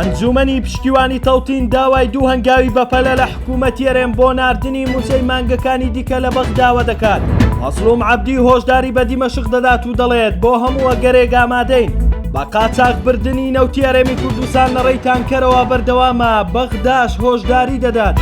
ئەنجوومەنی پشتیوانی تەوتین داوای دوو هەنگاوی بەپەلە لە حکوومەتی هەرێم بۆ ناردنی مووچەی مانگەکانی دیکە لە بەغداوە دەکات. مەزڵوم عەبدی هۆشداری بە دیمەشق دەدات و دەڵێت بۆ هەموو ئەگەرێک ئامادەین. بە قاچاخ بردنی نەوتی هەرێمی کوردستان لە ڕێی تانکەرەوە بەردەوامە، بەغداش هۆشداری دەدات.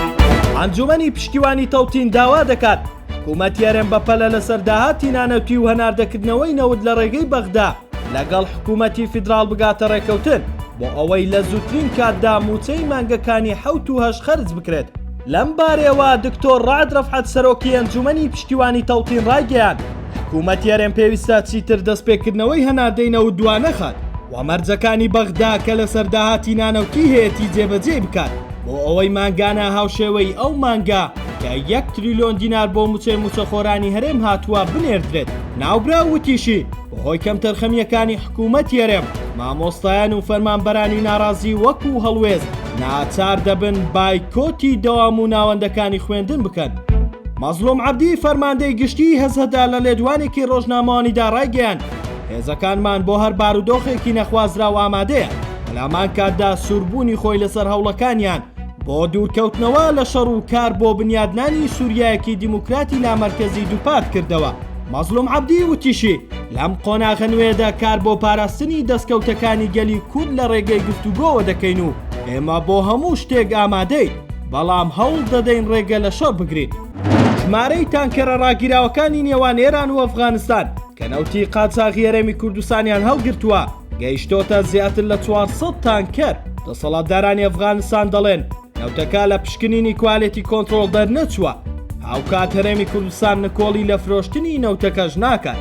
ئەنجوومەنی پشتیوانی تەوتین داوا دەکات حکوومەتی هەرێم بەپەلە لەسەر داهاتی نانەوتی و هەناردەکردنەوەی نەوت لە ڕێگەی بەغدا لەگەڵ حکوومەتی فیدراڵ بگاتە ڕێککەوتن بۆ ئەوەی لە زووترین کاتدا مووچەی مانگەکانی حەوت و هەشت خەرج بکرێت. لەم بارەیەوە دکتۆر ڕەعد ڕەفعەت سەرۆکی ئەنجوومەنی پشتیوانی تەوتین ڕایگەیاند، حکوومەتی هەرێم پێویستە چیتر دەستپێکردنەوەی هەناردەی نەوت دوانەخات و مەرجەکانی بەغدا کە لەسەر داهاتی نانەوتی هەیەتی جێبەجێی بکات بۆ ئەوەی مانگانە هاوشێوەی ئەو مانگە کە یەک تریلیۆن دینار بۆ مووچەی مووچەخۆرانی هەرێم هاتووە بنێردرێت. ناوبراو وتیشی، بەهۆی کەمتەرخەمییەکانی حکوومەتی هەرێم، مامۆستایان و فەرمانبەرانی ناڕازی وەکوو هەڵوێست ناچار دەبن بایکۆتی دەوام و ناوەندەکانی خوێندن بکەن. مەزڵوم عەبدی فەرماندەی گشتیی هەسەدە لە لێدوانێکی ڕۆژنامەوانیدا ڕایگەیاند، هێزەکانمان بۆ هەر بارودۆخێکی نەخوازراو ئامادەیە، لە هەمان کاتدا سووربوونی خۆی لەسەر هەوڵەکانیان بۆ دوورکەوتنەوە لە شەڕ و کار بۆ بنیادنانی سووریایەکی دیموکراتی لامەرکەزی دووپات کردەوە. مەزڵوم عەبدی وتیشی، لەم قۆناغە نوێیەدا کار بۆ پاراستنی دەستکەوتەکانی گەلی کورد لە ڕێگەی گفتوگۆوە دەکەین و ئێمە بۆ هەموو شتێک ئامادەین، بەڵام هەوڵ دەدەین ڕێگە لە شەڕ بگرین. ژمارەی تانکەرە ڕاگیراوەکانی نێوان ئێران و ئەفغانستان کە نەوتی قاچاغی هەرێمی کوردستانیان هەڵگرتووە، گەیشتۆتە زیاتر لە 400 تانکەر. دەسەڵاتدارانی ئەفغانستان دەڵێن، نەوتەکە لە پشکنینی کوالێتی کۆنترۆڵ دەرنەچووە، هاوکات هەرێمی کوردستان نکۆڵی لە فرۆشتنی نەوتەکەش ناکات.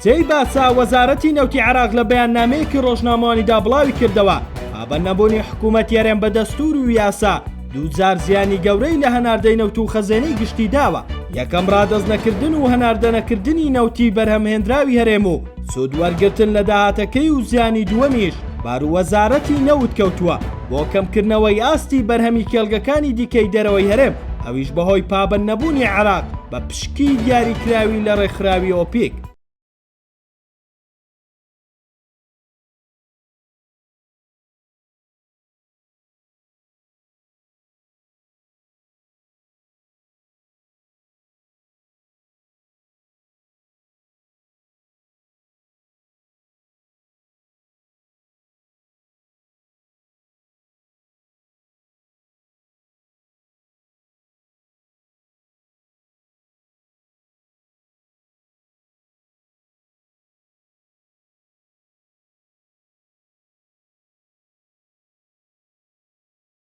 جێی باسە، وەزارەتی نەوتی عێراق لە بەیاننامەیەکی ڕۆژنامەوانیدا بڵاویکردەوە، پابەندنەبوونی حکوومەتی هەرێم بە دەستوور و یاسا دووجار زیانی گەورەی لە هەناردەی نەوت و خەزێنەی گشتی داوە، یەکەم ڕادەستنەکردن و هەناردەنەکردنی نەوتی بەرهەمهێنراوی هەرێم و سوود وەرگرتن لە داهاتەکەی و زیانی دووەمیش بار وەزارەتی نەوت کەوتووە بۆ کەمکردنەوەی ئاستی بەرهەمی کێڵگەکانی دیکەی دەرەوەی هەرێم، ئەویش بەهۆی پابەندنەبوونی عێراق بە پشکی دیاریکراوی لە ڕێکخراوی ئۆپیک.